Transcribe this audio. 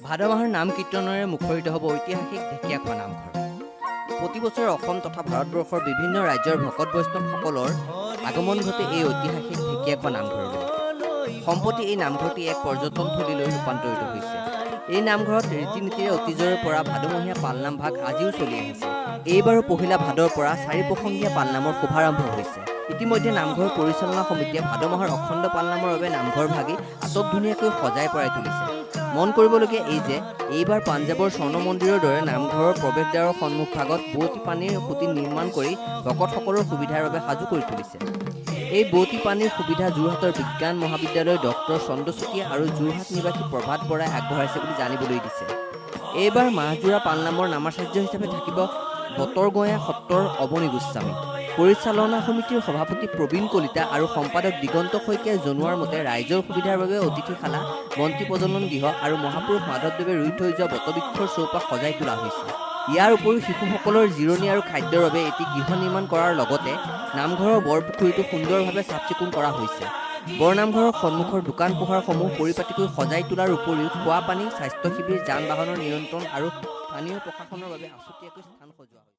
ভাদ মাহৰ নাম কীৰ্তনেৰে মুখৰিত হ'ব ঐতিহাসিক ঢেকীয়াখোৱা নামঘৰ। প্ৰতি বছৰে অসম তথা ভাৰতবৰ্ষৰ বিভিন্ন ৰাজ্যৰ ভকত বৈষ্ণৱসকলৰ আগমন ঘটে এই ঐতিহাসিক ঢেকীয়াখোৱা নামঘৰলৈ। সম্প্ৰতি এই নামঘৰটি এক পৰ্যটনথলীলৈ ৰূপান্তৰিত হৈছে। এই নামঘৰত ৰীতি নীতিৰে অতীজৰে পৰা ভাদমহীয়া পালনাম ভাগ আজিও চলি আহিছে। এইবাৰো পহিলা ভাদৰ পৰা চাৰি প্ৰসংগীয়া পালনামৰ শুভাৰম্ভ হৈছে। ইতিমধ্যে নামঘৰ পৰিচালনা সমিতিয়ে ভাদ মাহৰ অখণ্ড পালনামৰ বাবে নামঘৰ ভাগি আটকধুনীয়াকৈ সজাই পৰাই তুলিছে। মন কৰিবলগীয়া এই যে এইবাৰ পাঞ্জাৱৰ স্বৰ্ণ মন্দিৰৰ দৰে নামঘৰৰ প্ৰৱেশদ্বাৰৰ সন্মুখভাগত বোৱতী পানীৰ সুঁতি নিৰ্মাণ কৰি ভকতসকলৰ সুবিধাৰ বাবে সাজু কৰি তুলিছে। এই বোৱতী পানীৰ সুবিধা যোৰহাটৰ বিজ্ঞান মহাবিদ্যালয়ৰ ডক্টৰ চন্দ্ৰ চুতীয়া আৰু যোৰহাট নিবাসী প্ৰভাত বৰাই আগবঢ়াইছে বুলি জানিবলৈ দিছে। এইবাৰ মাহজোৰা পালনামৰ নামাচাৰ্য হিচাপে থাকিব বতৰগঞা সত্ৰৰ অৱনী গোস্বামী। পৰিচালনা সমিতিৰ সভাপতি প্ৰবীণ কলিতা আৰু সম্পাদক দিগন্ত শইকীয়াই জনোৱাৰ মতে ৰাইজৰ সুবিধাৰ বাবে অতিথিশালা, বন্তি প্ৰজ্বলন গৃহ আৰু মহাপুৰুষ মাধৱদেৱে ৰুই থৈ যোৱা বটবৃক্ষৰ চৌপাশ সজাই তোলা হৈছে। ইয়াৰ উপৰিও শিশুসকলৰ জিৰণি আৰু খাদ্যৰ বাবে এটি গৃহ নিৰ্মাণ কৰাৰ লগতে নামঘৰৰ বৰপুখুৰীটো সুন্দৰভাৱে চাফ চিকুণ কৰা হৈছে। বৰনামঘৰৰ সন্মুখৰ দোকান পোহাৰসমূহ পৰিপাটিকৈ সজাই তোলাৰ উপৰিও খোৱা পানী, স্বাস্থ্য শিবিৰ, যান বাহনৰ নিয়ন্ত্ৰণ আৰু স্থানীয় প্ৰশাসনৰ বাবে আছুতীয়াকৈ স্থান সজোৱা হৈছে।